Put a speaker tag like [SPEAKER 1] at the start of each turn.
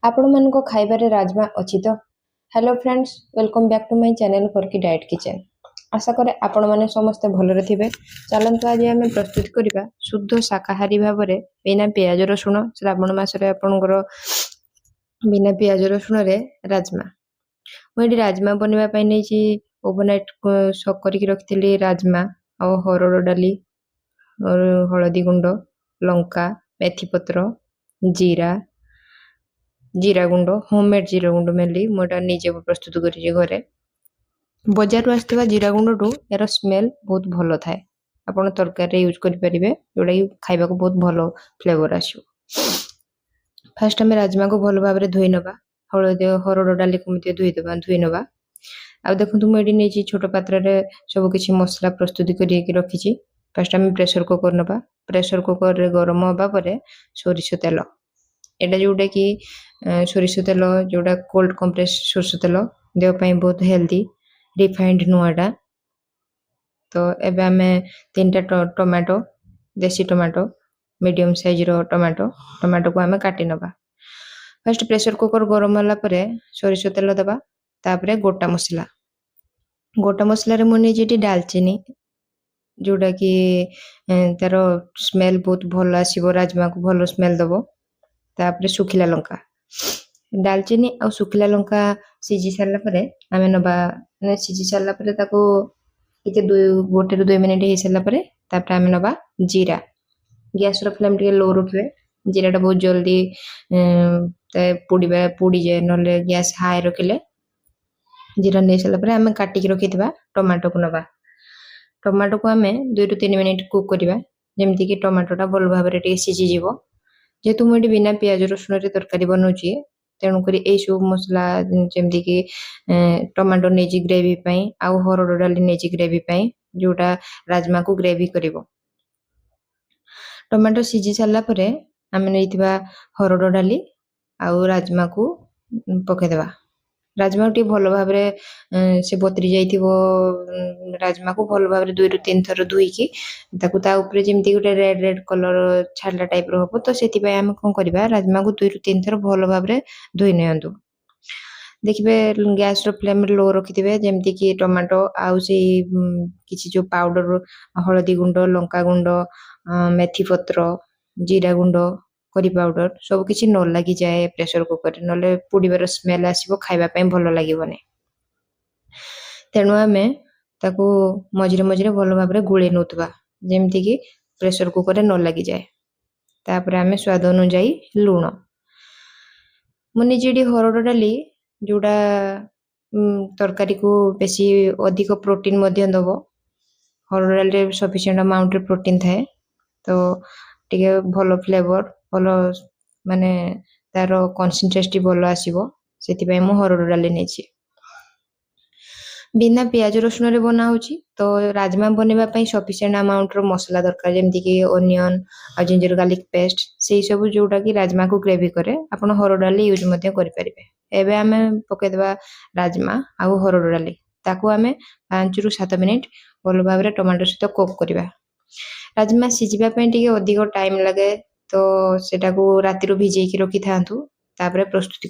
[SPEAKER 1] ଆପଣମାନଙ୍କ ଖାଇବାରେ ରାଜମା ଅଛି ତ? Hello friends, welcome back to my channel Farki Diet Kitchen। ଆଶା କରେ ଆପଣମାନେ ସମସ୍ତେ ଭଲରେ ଥିବେ। ଚାଲନ୍ତୁ, ଆଜି ଆମେ ପ୍ରସ୍ତୁତ କରିବା ଶୁଦ୍ଧ ଶାକାହାରୀ ଭାବରେ ବିନା ପିଆଜ ରସୁଣ, ଶ୍ରାବଣ ମାସରେ ଆପଣଙ୍କର ବିନା ପିଆଜ ରସୁଣରେ ରାଜମା। ମୁଁ ଏଠି ରାଜମା ବନେଇବା ପାଇଁ ନେଇଛି, ଓଭରନାଇଟ୍ ସୋକ୍ କରିକି ରଖିଥିଲି ରାଜମା ଆଉ ହରଡ଼ ଡାଲି, ହଳଦୀ ଗୁଣ୍ଡ, ଲଙ୍କା, ମେଥି ପତ୍ର, ଜିରା, ଜିରା ଗୁଣ୍ଡ, ହୋମମେଡ୍ ଜିରା ଗୁଣ୍ଡ। ମେନଲି ମୁଁ ଏଇଟା ନିଜେ ପ୍ରସ୍ତୁତ କରିଛି ଘରେ। ବଜାରରୁ ଆସିଥିବା ଜିରା ଗୁଣ୍ଡଠୁ ଏହାର ସ୍ମେଲ୍ ବହୁତ ଭଲ ଥାଏ। ଆପଣ ତରକାରୀରେ ୟୁଜ୍ କରିପାରିବେ, ଯେଉଁଟାକି ଖାଇବାକୁ ବହୁତ ଭଲ ଫ୍ଲେଭର ଆସିବ। ଫାଷ୍ଟ ଆମେ ରାଜମାକୁ ଭଲ ଭାବରେ ଧୋଇ ନେବା। ହଳଦୀ, ହରଡ଼ ଡାଲିକୁ ମଧ୍ୟ ଧୋଇଦେବା, ଧୋଇ ନେବା। ଆଉ ଦେଖନ୍ତୁ, ମୁଁ ଏଠି ନେଇଛି ଛୋଟ ପାତ୍ରରେ ସବୁ କିଛି ମସଲା ପ୍ରସ୍ତୁତି କରିକି ରଖିଛି। ଫାଷ୍ଟ ଆମେ ପ୍ରେସର କୁକର ନେବା। ପ୍ରେସର କୁକରରେ ଗରମ ହେବା ପରେ ସୋରିଷ ତେଲ, ଏଇଟା ଯେଉଁଟାକି ସୋରିଷ ତେଲ, ଯେଉଁଟା କୋଲ୍ଡ କମ୍ପ୍ରେସ ସୋରିଷ ତେଲ, ଦେହ ପାଇଁ ବହୁତ ହେଲ୍ଦି, ରିଫାଇଣ୍ଡ ନୁହଁ ଏଇଟା। ତ ଏବେ ଆମେ ତିନିଟା ଟମାଟୋ, ଦେଶୀ ଟମାଟୋ, ମିଡ଼ିୟମ୍ ସାଇଜ୍ର ଟମାଟୋ, ଟମାଟୋକୁ ଆମେ କାଟି ନେବା। ଫାଷ୍ଟ ପ୍ରେସର କୁକର ଗରମ ହେଲା ପରେ ସୋରିଷ ତେଲ ଦେବା। ତାପରେ ଗୋଟା ମସଲା। ଗୋଟା ମସଲାରେ ମୁଁ ନେଇଛି ଏଠି ଡାଲଚିନି, ଯେଉଁଟାକି ତାର ସ୍ମେଲ୍ ବହୁତ ଭଲ ଆସିବ, ରାଜମାକୁ ଭଲ ସ୍ମେଲ୍ ଦେବ। ତାପରେ ଶୁଖିଲା ଲଙ୍କା। ଡାଲଚିନି ଆଉ ଶୁଖିଲା ଲଙ୍କା ସିଝି ସାରିଲା ପରେ ଆମେ ନେବା, ମାନେ ସିଝି ସାରିଲା ପରେ ତାକୁ ଟିକେ 1ରୁ 2 ମିନିଟ୍ ହେଇସାରିଲା ପରେ ତାପରେ ଆମେ ନେବା ଜିରା। ଗ୍ୟାସର ଫ୍ଲେମ୍ ଟିକେ ଲୋ ରଖିବେ। ଜିରାଟା ବହୁତ ଜଲ୍ଦି ପୋଡ଼ିଯାଏ, ନହେଲେ ଗ୍ୟାସ୍ ହାଇ ରଖିଲେ। ଜିରା ନେଇ ସାରିଲା ପରେ ଆମେ କାଟିକି ରଖିଥିବା ଟମାଟୋକୁ ନେବା। ଟମାଟୋକୁ ଆମେ 2ରୁ 3 ମିନିଟ୍ କୁକ୍ କରିବା, ଯେମିତିକି ଟମାଟୋଟା ଭଲ ଭାବରେ ଟିକେ ସିଝିଯିବ। ଯେହେତୁ ମୁଁ ଏଠି ବିନା ପିଆଜ ରସୁଣରେ ତରକାରୀ ବନଉଛି, ତେଣୁକରି ଏଇସବୁ ମସଲା, ଯେମିତିକି ଟମାଟୋ ନେଇଛି ଗ୍ରେଭି ପାଇଁ ଆଉ ହରଡ଼ ଡାଲି ନେଇଛି ଗ୍ରେଭି ପାଇଁ, ଯେଉଁଟା ରାଜମାକୁ ଗ୍ରେଭି କରିବ। ଟମାଟୋ ସିଝି ସାରିଲା ପରେ ଆମେ ନେଇଥିବା ହରଡ଼ ଡାଲି ଆଉ ରାଜମାକୁ ପକାଇଦେବା। ରାଜମାକୁ ଟିକେ ଭଲ ଭାବରେ ସେ ବତୁରି ଯାଇଥିବ। ରାଜମାକୁ ଭଲ ଭାବରେ 2ରୁ 3 ଥର ଧୋଇକି ତାକୁ, ତା ଉପରେ ଯେମିତି ଗୋଟେ ରେଡ୍ ରେଡ୍ କଲର୍ ଛାଡ଼ିଲା ଟାଇପ୍ର ହବ, ତ ସେଥିପାଇଁ ଆମେ କ'ଣ କରିବା, ରାଜମାକୁ 2ରୁ 3 ଥର ଭଲ ଭାବରେ ଧୋଇ ନିଅନ୍ତୁ। ଦେଖିବେ, ଗ୍ୟାସର ଫ୍ଲେମ୍ ଲୋ ରଖିଥିବେ, ଯେମିତିକି ଟମାଟୋ ଆଉ ସେଇ କିଛି ଯେଉଁ ପାଉଡ଼ର, ହଳଦୀ ଗୁଣ୍ଡ, ଲଙ୍କା ଗୁଣ୍ଡ, ମେଥି ପତ୍ର, ଜିରା ଗୁଣ୍ଡ, କରି ପାଉଡ଼ର ସବୁ କିଛି ନ ଲାଗିଯାଏ ପ୍ରେସର କୁକରରେ। ନହେଲେ ପୋଡ଼ିବାର ସ୍ମେଲ୍ ଆସିବ, ଖାଇବା ପାଇଁ ଭଲ ଲାଗିବନି। ତେଣୁ ଆମେ ତାକୁ ମଝିରେ ମଝିରେ ଭଲ ଭାବରେ ଗୋଳେଇ ନେଉଥିବା, ଯେମିତିକି ପ୍ରେସର କୁକରରେ ନ ଲାଗିଯାଏ। ତାପରେ ଆମେ ସ୍ୱାଦ ଅନୁଯାୟୀ ଲୁଣ। ମୁଁ ନିଜେ ଏଠି ହରଡ଼ ଡାଲି, ଯେଉଁଟା ତରକାରୀକୁ ବେଶୀ ଅଧିକ ପ୍ରୋଟିନ୍ ମଧ୍ୟ ଦେବ। ହରଡ଼ ଡାଲିରେ ସଫିସିଏଣ୍ଟ ଆମାଉଣ୍ଟରେ ପ୍ରୋଟିନ୍ ଥାଏ, ତ ଟିକେ ଭଲ ଫ୍ଲେଭର, ଭଲ ମାନେ ତାର କନସିଷ୍ଟେନ୍ସି ଭଲ ଆସିବ, ସେଥିପାଇଁ ମୁଁ ହରଡ଼ ଡାଲି ନେଇଛି। ବିନା ପିଆଜ ରସୁଣରେ ବନା ହେଉଛି, ତ ରାଜମା ବନେଇବା ପାଇଁ ସଫିସିଏଣ୍ଟ ଆମାଉଣ୍ଟର ମସଲା ଦରକାର, ଯେମିତିକି ଓନିଅନ୍ ଆଉ ଜିଞ୍ଜର ଗାର୍ଲିକ ପେଷ୍ଟ, ସେଇ ସବୁ ଯେଉଁଟାକି ରାଜମାକୁ ଗ୍ରେଭି କରେ। ଆପଣ ହରଡ଼ ଡାଲି ୟୁଜ୍ ମଧ୍ୟ କରିପାରିବେ। ଏବେ ଆମେ ପକାଇଦେବା ରାଜମା ଆଉ ହରଡ଼ ଡାଲି। ତାକୁ ଆମେ 5ରୁ 7 ମିନିଟ୍ ଭଲ ଭାବରେ ଟମାଟୋ ସହିତ କୁକ୍ କରିବା। ରାଜମା ସିଝିବା ପାଇଁ ଟିକେ ଅଧିକ ଟାଇମ୍ ଲାଗେ, ତ ସେଟାକୁ ରାତିରୁ ଭିଜେଇକି ରଖିଥାନ୍ତୁ, ତାପରେ ପ୍ରସ୍ତୁତି।